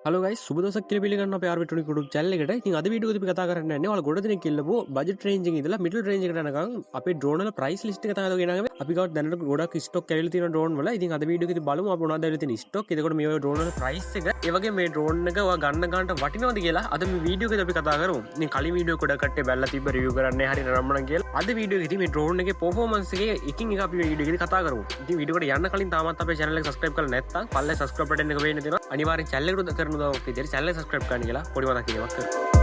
Hello guys, සුබ දවසක් කියලා පිළිගන්නවා අපේ RB24 YouTube channel එකට. ඉතින් අද වීඩියෝ එකේදී අපි කතා කරන්න යන්නේ ඔයාලා ගොඩ දෙනෙක් ඉල්ලපු බජට් රේන්ජ් එකේ ඉඳලා මිඩල් රේන්ජ් එකට යනකම් අපේ ඩ්‍රෝන් වල ප්‍රයිස් ලිස්ට් එක තමයි ගෙනාවේ. අපි ගාව දැනට ගොඩක් ස්ටොක් ඇවිල්ලා තියෙන ඩ්‍රෝන් වල. ඉතින් අද වීඩියෝ එකේදී බලමු අපි මොනවද ඇවිල්ලා තියෙන ස්ටොක්. එතකොට මේ ඩ්‍රෝන් වල ප්‍රයිස් එක, ඒ වගේම මේ ඩ්‍රෝන් එක ඔයා ගන්න ගන්නට වටිනවද කියලා අද මේ වීඩියෝ එකේදී අපි කතා කරමු. ඉතින් කලින් වීඩියෝ ගොඩක් කට්ටිය බැලලා තිබ්බ රිවිව් කරන්නේ හරි නරඹන කියලා. අද වීඩියෝ එකේදී මේ ඩ්‍රෝන් එකේ පර්ෆෝමන්ස් එකේ එකින් එක අපි මේ වීඩියෝ එකේදී කතා කරමු. ඉතින් වීඩියෝ එකට යන්න කලින් තාමත් අපේ channel එක subscribe කරලා නැත්නම් පල්ලේ subscribe button එක පේන්න තියෙනවා. අනිවාර්යෙන් channel එකට කරන උදව්වක් විදියට channel එක subscribe කරන්න කියලා පොඩි මතක් කිරීමක් කරමු.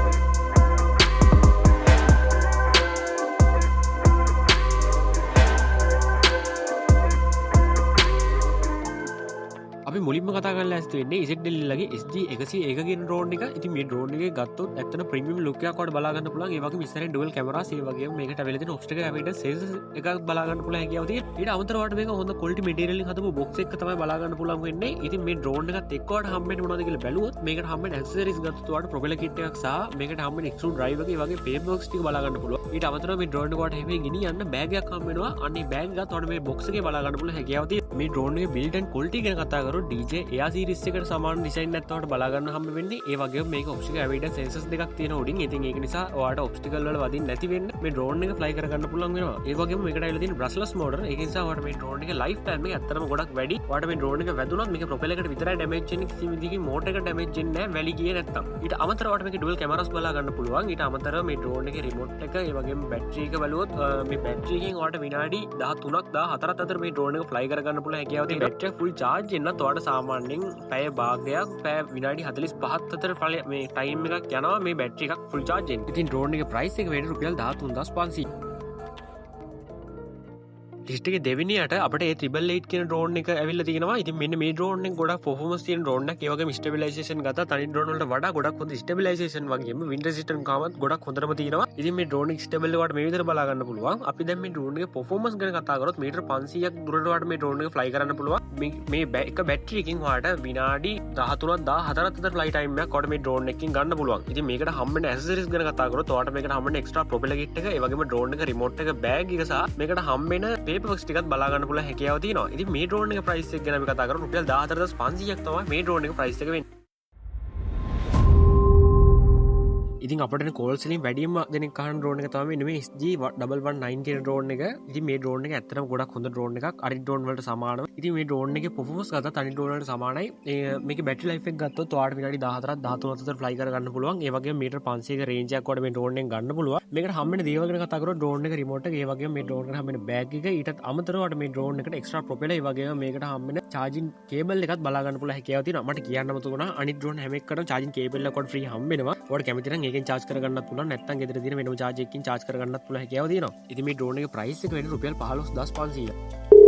අපි මුලින්ම කතා කරන්න ලෑස්ති වෙන්නේ ZL ලගේ SG 101 කියන ඩ්‍රෝන් එක. ඉතින් මේ ඩ්‍රෝන් එකේ ගත්තොත් ඇත්තට ප්‍රීමියම් ලුක් එකක් ඔයාලට බලා ගන්න පුළුවන්. ඒ වගේම ඉස්සරහින් ඩුවල් කැමරාස්, ඒ වගේම මේකට ඇවිල්ලා තියෙන ඔබ්ස්ටකල් ඇවොයිඩන්ස් සෙන්සර්ස් එකක් බලා ගන්න පුළුවන් හැකියාව තියෙනවා. ඊට අමතරව ඔයාලට මේක හොඳ ක්වොලිටි මැටීරියල් එකකින් හදපු බොක්ස් එකක තමයි බලා ගන්න පුළුවන් වෙන්නේ. ඉතින් මේ ඩ්‍රෝන් එකත් එක්ක ඔයාලට හම්බෙන්නේ මොනවද කියලා බැලුවොත්, මේකට හම්බෙන ඇක්සසරීස් ගත්තොත් ඔයාලට ප්‍රොපෙලර් කිට් එකක් සහ මේකට හම්බෙන ස්ක්‍රූ ඩ්‍රයිවර් එක, ඒ වගේ පේපර් වර්ක්ස් ටික බලා ගන්න පුළුවන්. ඊට අමතරව මේ ඩ්‍රෝන් එක ඔයාලට එහෙම ගෙනියන්න බෑග් එකක් හම්බ වෙනවා. අන්න ඒ බෑග් එකත් ඔයාලට මේ බොක්ස් එකේ බලා ගන්න පුළුවන් හැකියාව තියෙනවා. මේ ඩ්‍රෝන් එකේ බිල්ඩ් ඇන්ඩ් ක්වොලිටි ගැන කතා කරොත්, DJI Air series එකට සමාන ඩිසයින් එකක් ඔයාලට බලා ගන්න හම්බ වෙන්නේ. ඒ වගේම මේක ඔබ්ස්ටිකල් ඇවොයිඩන්ස් සෙන්සර්ස් දෙකක් තියෙන උඩින්. ඉතින් ඒක නිසා ඔයාලට ඔබ්ස්ටිකල් වල වදින්න නැති වෙන්න මේ ඩ්‍රෝන් එක ෆ්ලයි කරගන්න පුළුවන් වෙනවා. ඒ වගේම මේකට ඇවිල්ලා තියෙන බ්‍රෂ්ලස් මෝටර්. ඒක නිසා ඔයාලට මේ ඩ්‍රෝන් එකේ ලයිෆ් ටයිම් එක ඇත්තටම ගොඩක් වැඩි. ඔයාලට මේ ඩ්‍රෝන් එක වැදුනොත් මේක ප්‍රොපෙලර් එකට විතරයි ඩැමේජ් වෙන්නේ. කිසිම විදිහකින් මෝටර් එක ඩැමේජ් වෙන්නේ නැහැ වැලි ගියේ නැත්තම්. ඊට අමතරව ඔයාලට මේකේ ඩුවල් කැමරාස් බලා ගන්න පුළුවන්. ඊට අමතරව මේ ඩ්‍රෝන් එකේ රිමෝට් එක, ඒ වගේම බැටරි එක බලුවොත්, මේ බැටරි එකෙන් ඔයාලට විනාඩි 13ක් 14ක් අතර මේ ඩ්‍රෝන් එක ෆ්ලයි කරගන්න පුළුවන් හැකියාව තියෙනවා. බැටරි එක ෆුල් චාර්ජ් වෙන්නත් ඔයාලට සාමාන්‍යයෙන් පැය භාගයක්, පැය විනාඩි 45ක් අතර මේ ටයිම් එකක් යනවා මේ බැටරි එකක් ෆුල් චාර්ජ් වෙන්න. ඉතින් ඩ්‍රෝන් එකේ ප්‍රයිස් එක වෙන්නේ රුපියල් 13,500. ලිස්ට් එකේ දෙවෙනියට අපිට ඒ 888 කියන ඩ්‍රෝන් එක ඇවිල්ලා තියෙනවා. ඉතින් මෙන්න මේ ඩ්‍රෝන් එක ගොඩක් පර්ෆෝමන්ස් තියෙන ඩ්‍රෝන් එකක්. ඒ වගේම ස්ටෙබිලයිසේෂන් ගත්තා අනිත් ඩ්‍රෝන් වලට වඩා ගොඩක් හොඳ ස්ටෙබිලයිසේෂන් වගේම වින්ඩ් රෙසිස්ටන්ට් කාමත් ගොඩක් හොඳටම තියෙනවා. ඉතින් මේ ඩ්‍රෝන් එක ස්ටෙබල් එකට මේ විදිහට බලා ගන්න පුළුවන්. අපි දැන් මේ ඩ්‍රෝන් එකේ පර්ෆෝමන්ස් ගැන කතා කරොත්, මීටර් 500ක් දුරට ඔයාලට මේ ඩ්‍රෝන් එක ෆ්ලයි කරන්න පුළුවන්. මේ එක බැටරි එකකින් ඔයාලට විනාඩි 13ක් 14ක් අතර ෆ්ලයි ටයිම් එකක් ඔයාලට මේ ඩ්‍රෝන් එකකින් ගන්න පුළුවන්. ඉතින් මේකට හම්බෙන ඇක්සසරීස් ගැන කතා කරොත්, ඔයාලට මේකට හම්බෙන එක්ස්ට්‍රා ප්‍රොපෙලර් කිට් එක, ඒ වගේම ඩ්‍රෝන් එක රිමෝට් එක, බෑග් එක සහ මේකට හම්බෙන පේපර් වර්ක්ස් ටිකත් බලා ගන්න පුළුවන් හැකියාව තියෙනවා. ඉතින් මේ ඩ්‍රෝන් එක ප්‍රයිස් එක ගැන අපි කතා කරමු. රුපියල් 14,500ක් තමයි මේ ඩ්‍රෝන් එක ප්‍රයිස් එක වෙන්නේ. ඉතින් අපට කෝල්ස් වලින් වැඩිම දෙනෙක් අහන ඩ්‍රෝන් එක තමයි මෙන්න මේ SG119 කියන ඩ්‍රෝන් එක. ඉතින් මේ ඩ්‍රෝන් එක ඇත්තටම ගොඩක් හොඳ ඩ්‍රෝන් එකක්. අනිත් ඩ්‍රෝන් වලට සමානව. ඉතින් මේ ඩ්‍රෝන් එකේ පර්ෆෝමන්ස් ගත්තත් අනිත් ඩ්‍රෝන් වලට සමානයි. ඒ මේකේ බැටරි ලයිෆ් එක ගත්තොත් ඔයාලට විනාඩි 14ක් 13ක් අතර ෆ්ලයි කරගන්න පුළුවන්. ඒ වගේම මීටර් 500ක රේන්ජ් එකක් ඔයාලට මේ ඩ්‍රෝන් එකෙන් ගන්න පුළුවන්. මේකට හම්බෙන දේවල් ගැන කතා කරොත්, ඩ්‍රෝන් එක රිමෝට් එක, ඒ වගේම මේ ඩ්‍රෝන් එකට හම්බෙන බෑග් එක, ඊටත් අමතරව ඔයාලට මේ ඩ්‍රෝන් එකට එක්ස්ට්‍රා ප්‍රොපෙලර්, ඒ වගේම මේකට හම්බෙන චාර්ජින් කේබල් එකත් බලා ගන්න පුළුවන් හැකියාව තියෙනවා. මට කියන්න මතක වුණා, අනිත් ඩ්‍රෝන් හැම එකකටම චාර්ජින් කේබල් එකක් ඔයාලට ෆ්‍රී හම්බ වෙනවා. ඔයාලට කැමති නම් ඒකෙන් චාර්ජ් කරගන්නත් පුළුවන්. නැත්නම් ගෙදර තියෙන වෙනම චාර්ජ් එකකින් චාර්ජ් කරගන්නත් පුළුවන් හැකියාව තියෙනවා. ඉතින් මේ ඩ්‍රෝන් එකේ ප්‍රයිස් එක වෙන්නේ රුපියල් 15,500.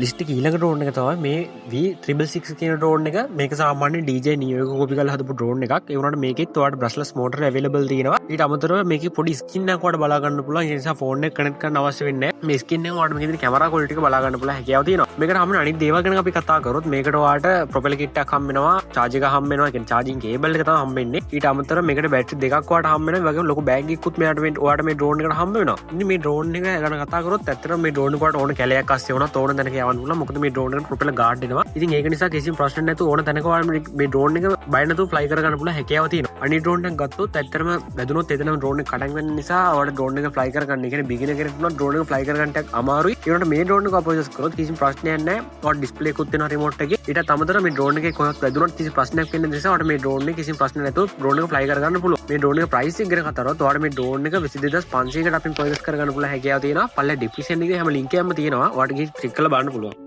ලිස්ට් එකේ ඊළඟ ඩ්‍රෝන් එක තමයි මේ V666 කියන ඩ්‍රෝන් එක. මේක සාමාන්‍යයෙන් DJI Neo එක කොපි කරලා හදපු ඩ්‍රෝන් එකක්. ඒ වුණාට මේකෙත් ඔයාලට බ්‍රෂ්ලස් මෝටර් අවైలබල් තියෙනවා. ඊට අමතරව මේකේ පොඩි ස්ක්‍රීන් එකක් ඔයාලට බලා ගන්න පුළුවන්. ඒ නිසා ෆෝන් එක කනෙක්ට් කරන්න අවශ්‍ය වෙන්නේ නැහැ. මේ ස්ක්‍රීන් එකෙන් ඔයාලට මේකේ තියෙන කැමරා ක්වොලිටි එක බලා ගන්න පුළුවන් හැකියාව තියෙනවා. මේකට හම්බෙන අනිත් දේවල් ගැන අපි කතා කරොත්, මේකට ඔයාලට ප්‍රොපෙලර් කිට් එකක් හම්බ වෙනවා, චාර්ජ් එක හම්බ වෙනවා. ඒ කියන්නේ චාර්ජින් කේබල් එක තමයි හම්බ වෙන්නේ. ඊට අමතරව මේකට බැටරි දෙකක් ඔයාලට හම්බ වෙනවා. ඒ වගේම ලොකු බෑග් එකකුත් මෙයාට මේ ඔයාලට මේ ඩ්‍රෝන් එකට හම්බ වෙනවා. ඉතින් මේ ඩ්‍රෝන් එක ගැන කතා කරොත්, ඇත්තටම මේ ඩ්‍රෝන් එක ඔයාලට ඕන කැලයක් අස්සේ වුණත් ඕන තැනක යවන්න පුළුවන්. මොකද මේ ඩ්‍රෝන් එකට ප්‍රොපෙලර් ගාඩ් එනවා. ඉතින් ඒක නිසා කිසිම ප්‍රශ්නයක් නැතුව ඕන තැනක ඔයාලට මේ ඩ්‍රෝන් එක බය නැතුව ෆ්ලයි කරගන්න පුළුවන් හැකියාව තියෙනවා. අනිත් ඩ්‍රෝන් එක ගත්තොත් ඇත්තටම වැදුනොත් එතනම ඩ්‍රෝන් එක කඩන් වෙන නිසා ඔයාලට ඩ්‍රෝන් එක ෆ්ලයි කරගන්න, ඒ කියන්නේ බිගිනර් කෙනෙක් වුණත් ඩ්‍රෝන් එක ෆ්ලයි කරගන්න ටිකක් අමාරුයි. ඒ වුණාට මේ ඩ්‍රෝන් එක පර්චේස් කරොත් කිසිම ප්‍රශ්නයක් නැහැ. ඔයාලට ඩිස්ප්ලේ එකකුත් වෙනවා රිමෝට් එකේ. ඊටත් අමතරව මේ ඩ්‍රෝන් එකේ කොහොමත් වැදුනොත් කිසි ප්‍රශ්නයක් වෙන්නේ නැති නිසා ඔයාලට මේ ඩ්‍රෝන් එක කිසිම ප්‍රශ්නයක් නැතුව ඩ්‍රෝන් එක ෆ්ලයි කරගන්න පුළුවන්. මේ ඩ්‍රෝන් එක ප්‍රයිස් එක ගැන කතා කරොත්, ඔයාලට මේ ඩ්‍රෝන් එක 22,500කට අපෙන් පර්චේස් කරගන්න පුළුවන් හැකියාව තියෙනවා. පල්ලෙහා ඩිස්ක්‍රිප්ෂන් එකේ හැම ලින්ක් එකක්ම තියෙනවා. ඔයාලට ගිහින් ක්ලික් කරලා බලන්න පුළුවන්.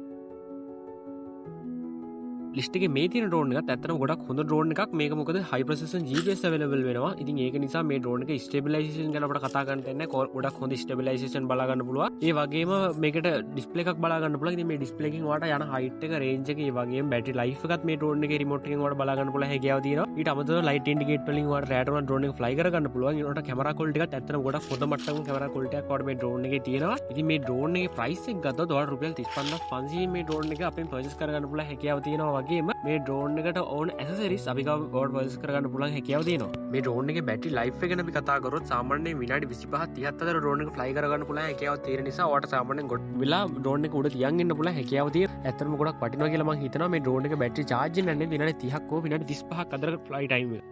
ලිස්ට් එකේ මේ තියෙන ඩ්‍රෝන් එකත් ඇත්තටම ගොඩක් හොඳ ඩ්‍රෝන් එකක්. මේක මොකද හයි ප්‍රෙසිෂන් GPS available වෙනවා. ඉතින් ඒක නිසා මේ ඩ්‍රෝන් එකේ ස්ටේබිලයිසේෂන් ගැන අපිට කතා කරන්න දෙන්නේ නැහැ. ගොඩක් හොඳ ස්ටේබිලයිසේෂන් බලා ගන්න පුළුවන්. ඒ වගේම මේකට ඩිස්ප්ලේ එකක් බලා ගන්න පුළුවන්. ඉතින් මේ ඩිස්ප්ලේ එකෙන් ඔයාලට යන හයිට් එක, රේන්ජ් එක, ඒ වගේම බැටරි ලයිෆ් එකත් මේ ඩ්‍රෝන් එකේ රිමෝට් එකෙන් ඔයාලට බලා ගන්න පුළුවන් හැකියාව තියෙනවා. ඊට අමතරව ලයිට් ඉන්ඩිකේටර් වලින් ඔයාලට රෑට උනත් ඩ්‍රෝන් එක ෆ්ලයි කරගන්න පුළුවන්. ඊළඟට කැමරා ක්වොලිටි එකත් ඇත්තටම ගොඩක් හොඳ මට්ටමක කැමරා ක්වොලිටි එකක් ඔයාලට මේ ඩ්‍රෝන් එකේ තියෙනවා. ඉතින් මේ ඩ්‍රෝන් එකේ ප්‍රයිස් එක ගත්තොත් ඔයාලට රුපියල් 35,500 මේ ඩ්‍රෝන් එක අපෙන් පර්චේස් කරගන්න පුළුවන් හැකියාව තියෙනවා. වගේම මේ ඩ්‍රෝන් එකට ඕන ඇසසරිස් අපි ගාව ඔයාලට පර්චේස් කරගන්න පුළුවන් හැකියාව තියෙනවා. මේ ඩ්‍රෝන් එකේ බැටරි ලයිෆ් එක ගැන අපි කතා කරොත්, සාමාන්‍යයෙන් විනාඩි 25 30 අතර ඩ්‍රෝන් එක ෆ්ලයි කරගන්න පුළුවන් හැකියාව තියෙන නිසා ඔයාලට සාමාන්‍යයෙන් ගොඩ වෙලා ඩ්‍රෝන් එක උඩ තියන් ඉන්න පුළුවන් හැකියාව තියෙනවා. ඇත්තටම ගොඩක් වටිනවා කියලා මං හිතනවා. මේ ඩ්‍රෝන් එක බැටරි චාර්ජ් වෙන්නේ විනාඩි 30ක් හෝ විනාඩි 35ක් අතර ෆ්ලයි ටයිම් එක.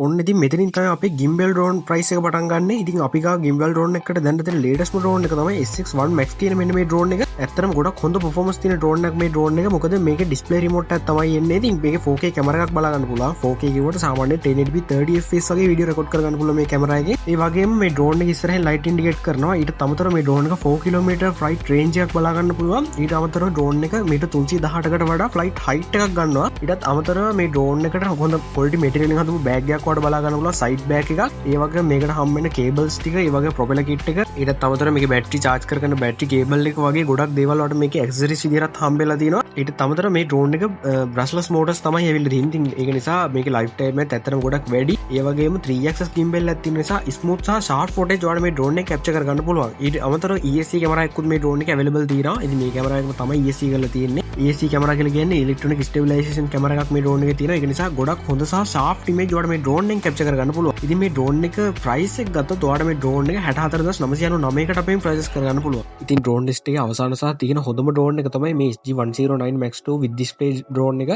ඔන්න ඉතින් මෙතනින් තමයි අපේ ගිම්බල් ඩ්‍රෝන් ප්‍රයිස් එක පටන් ගන්න. ඉතින් අපි ගාව ගිම්බල් ඩ්‍රෝන් එකකට දැන් තියෙන ලේටස්ට්ම ඩ්‍රෝන් එක තමයි SX1 Max කියන මෙන්න මේ ඩ්‍රෝන් එක. ඇත්තටම ගොඩක් හොඳ පර්ෆෝමන්ස් තියෙන ඩ්‍රෝන් එකක් මේ ඩ්‍රෝන් එක. මොකද මේකේ ඩිස්ප්ලේ රිමෝට් එකක් තමයි එන්නේ. ඉතින් මේකේ 4K camera එකක් බලා ගන්න පුළුවන්. 4K කිව්වට සාමාන්‍යයෙන් 1080p 30 fps වගේ වීඩියෝ රෙකෝඩ් කරගන්න පුළුවන් මේ කැමරා එකේ. ඒ වගේම මේ ඩ්‍රෝන් එක ඉස්සරහින් ලයිට් ඉන්ඩිකේට් කරනවා. ඊට අමතරව මේ ඩ්‍රෝන් එක 4 කිලෝමීටර් ෆ්ලයිට් රේන්ජ් එකක් බලා ගන්න පුළුවන්. ඊට අමතරව ඩ්‍රෝන් එක මීටර් 318කට වඩා ෆ්ලයිට් හයිට් එකක් ගන්නවා. ඊටත් අමතරව මේ ඩ්‍රෝන් එකට හොඳ ක්වොලිටි මැටීරියල් එකෙන් හදපු බෑග් එකක් ඔයාලට බලා ගන්න පුළුවන්, සයිඩ් බෑග් එකක්. ඒ වගේම මේකට හම්බ වෙන කේබල්ස් ටික, ඒ වගේ ප්‍රොපෙලර් කිට් එක, ඊටත් අමතරව මේකේ බැටරි චාර්ජ් කරගන්න බැටරි කේබල් එක වගේ ගොඩක් දේවල් ඔයාලට මේකේ ඇක්සසරිස් විදිහටත් හම්බෙලා තියෙනවා. ඊටත් අමතරව මේ ඩ්‍රෝන් එක බ්‍රෂ්ලස් මෝටර්ස් තමයි ඇවිල්ලා තියෙන්නේ. ඉතින් ඒක නිසා මේකේ ලයිෆ් ටයිම් එකත් ඇත්තටම ගොඩක් වැඩි. ඒ වගේම 3 axis gimbal එකක් තියෙන නිසා ස්මූත් සහ ෂාර්ප් ෆුටේජ් ඔයාලට මේ ඩ්‍රෝන් එක කැප්චර් කරගන්න පුළුවන්. ඊට අමතරව ESC camera එකකුත් මේ ඩ්‍රෝන් එකේ අවైలබල් තියෙනවා. ඉතින් මේ කැමරා එකම තමයි ESC කරලා තියෙන්නේ. ESC camera කියලා කියන්නේ ඉලෙක්ට්‍රොනික ස්ටෙබිලයිසේෂන් කැමරා එකක් මේ ඩ්‍රෝන් එකේ තියෙනවා. ඒක නිසා ගොඩක් හොඳ සහ ෂාර්ප් ඉමේජ් ඔයාලට මේ ඩ්‍රෝන් එකෙන් කැප්චර් කරගන්න පුළුවන්. ඉතින් මේ ඩ්‍රෝන් එක ප්‍රයිස් එක ගත්තොත් ඔයාලට මේ ඩ්‍රෝන් එක 64,999කට අපෙන් පර්චේස් කරගන්න පුළුවන්. ඉතින් ඩ්‍රෝන් ලිස්ට් එකේ අවසාන සහ තියෙන හොඳම ඩ්‍රෝන් එක තමයි මේ SG109 Max 2 with display drone එක.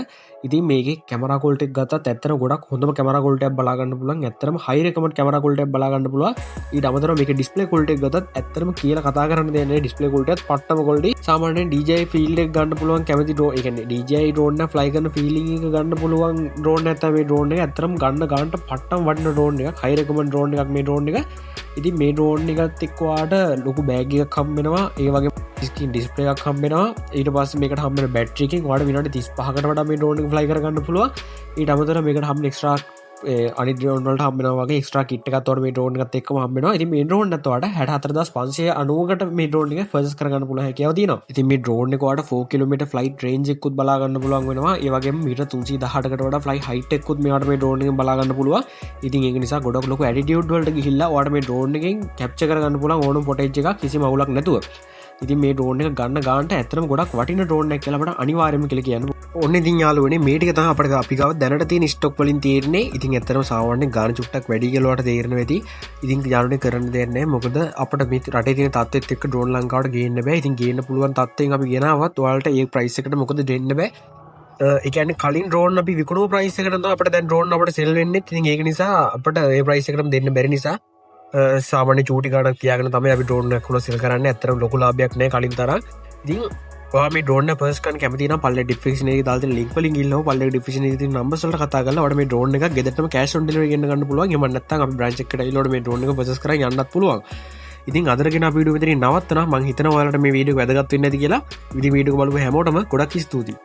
ඉතින් මේකේ කැමරා ක්වොලිටි එක ගත්තත් ඇත්තටම ගොඩක් හොඳම කැමරා ක්වොලිටි එකක් බලා ගන්න පුළුවන්. ඇත්තටම හයි රෙකමන්ඩ් කැමරා ක්වොලිටි එකක් බලා ගන්න පුළුවන්. ඊට අමතරව මේකේ ඩිස්ප්ලේ ක්වොලිටි එක ගත්තත් ඇත්තටම කියලා කතා කරන්න දෙයක් නෑ. ඩිස්ප්ලේ ක්වොලිටි එකත් පට්ටම ක්වොලිටි. සාමාන්‍යයෙන් DJI feel එක ගන්න පුළුවන් කැමති ඩ්‍රෝන්, ඒ කියන්නේ DJI drone එක ෆ්ලයි කරන ෆීලිං එක ගන්න පුළුවන් ඩ්‍රෝන් එකක් තමයි මේ ඩ්‍රෝන් එක. ඇත්තටම ගන්න ගන්නට පට්ටම වටින ඩ්‍රෝන් එකක්. හයි රෙකමන්ඩ් ඩ්‍රෝන් එකක් මේ ඩ්‍රෝන් එක. ඉතින් මේ ඩ්‍රෝන් එකත් එක්ක ඔයාට ලොකු බෑග් එකක් හම්බ වෙනවා. ඒ වගේම ස්ක්‍රීන් ඩිස්ප්ලේ එකක් හම්බ වෙනවා. ඊට පස්සේ මේකට හම්බ වෙන බැටරි එකෙන් ඔයාට විනාඩි 35කට වඩා මේ ඩ්‍රෝන් එක ෆ්ලයි කරගන්න පුළුවන්. ඊට අමතරව මේකට හම්බ වෙන එක්ස්ට්‍රා අනිත් ඩ්‍රෝන් වලට හම්බ වෙනවා වගේ එක්ස්ට්‍රා කිට් එකත් ඔයාලට මේ ඩ්‍රෝන් එකත් එක්කම හම්බ වෙනවා. ඉතින් මේ ඩ්‍රෝන් එකත් ඔයාලට 64,590කට මේ ඩ්‍රෝන් එක පර්චේස් කරගන්න පුළුවන් හැකියාව තියෙනවා. ඉතින් මේ ඩ්‍රෝන් එක ඔයාලට 4 කිලෝමීටර් ෆ්ලයිට් රේන්ජ් එකකුත් බලා ගන්න පුළුවන් වෙනවා. ඒ වගේම මීටර් 318කට වඩා ෆ්ලයි හයිට් එකකුත් මේවට මේ ඩ්‍රෝන් එකෙන් බලා ගන්න පුළුවන්. ඉතින් ඒක නිසා ගොඩක් ලොකු ඇටිටියුඩ් වලට ගිහිල්ලා ඔයාලට මේ ඩ්‍රෝන් එකෙන් කැප්චර් කරගන්න පුළුවන් ඕනම ෆුටේජ් එකක් කිසිම අවුලක් නැතුව. ඉතින් මේ ඩ්‍රෝන් එක ගන්න ගානට ඇත්තටම ගොඩක් වටින ඩ්‍රෝන් එකක් කියලා අපිට අනිවාර්යයෙන්ම කියලා කියන්න. ඔන්න ඉතින් යාළුවනේ, මේ ටික තමයි අපිට අපි ගාව දැනට තියෙන ස්ටොක් වලින් තියෙන්නේ. ඉතින් ඇත්තටම සාමාන්‍යයෙන් ගාන චුට්ටක් වැඩි කියලා ඔයාලට තේරෙනවා ඇති. ඉතින් යාළුවනේ, කරන්න දෙයක් නැහැ. මොකද අපිට මේ රටේ තියෙන තත්ත්වෙත් එක්ක ඩ්‍රෝන් ලංකාවට ගේන්න බෑ. ඉතින් ගේන්න පුළුවන් තත්ත්වයෙන් අපි ගෙනාවත් ඔයාලට ඒ ප්‍රයිස් එකට මොකද දෙන්න බෑ. ඒ කියන්නේ කලින් ඩ්‍රෝන් අපි විකුණුව ප්‍රයිස් එකට තමයි අපිට දැන් ඩ්‍රෝන් අපිට සෙල් වෙන්නේ. ඉතින් ඒක නිසා අපිට ඒ ප්‍රයිස් එකටම දෙන්න බැරි නිසා සාමාන්‍ය චූටි ගාණක් තියාගෙන තමයි අපි ඩ්‍රෝන් එකක් වුණා සෙල් කරන්නේ. ඇත්තටම ලොකු ලාභයක් නෑ කලින් තරම්. ඉතින් ඔයා මේ ඩ්‍රෝන් එක පර්චේස් කරන්න කැමති නම් පල්ලේ ඩිස්ක්‍රිප්ෂන් එකේ දාලා තියෙන ලින්ක් වලින් ගිහිල්ලා හෝ පල්ලේ ඩිස්ක්‍රිප්ෂන් එකේ තියෙන නම්බර්ස් වලට කතා කරලා ඔයාලට මේ ඩ්‍රෝන් එක ගෙදරටම කෑෂ් ඔන් ඩෙලිවරි ගෙන්න ගන්න පුළුවන්. එහෙම නැත්නම් අපි බ්‍රාන්ච් එකට ඇවිල්ලා ඔයාලට මේ ඩ්‍රෝන් එක පර්චේස් කරන් යන්නත් පුළුවන්. ඉතින් අදට ගෙන අපි වීඩියෝ මෙතනින් නවත්තනවා. මං හිතනවා ඔයාලට මේ වීඩියෝ එක වැදගත් වෙන්න ඇති කියලා. ඉතින් වීඩියෝ එක බලපු හැමෝටම ගොඩක් ස්තුතියි.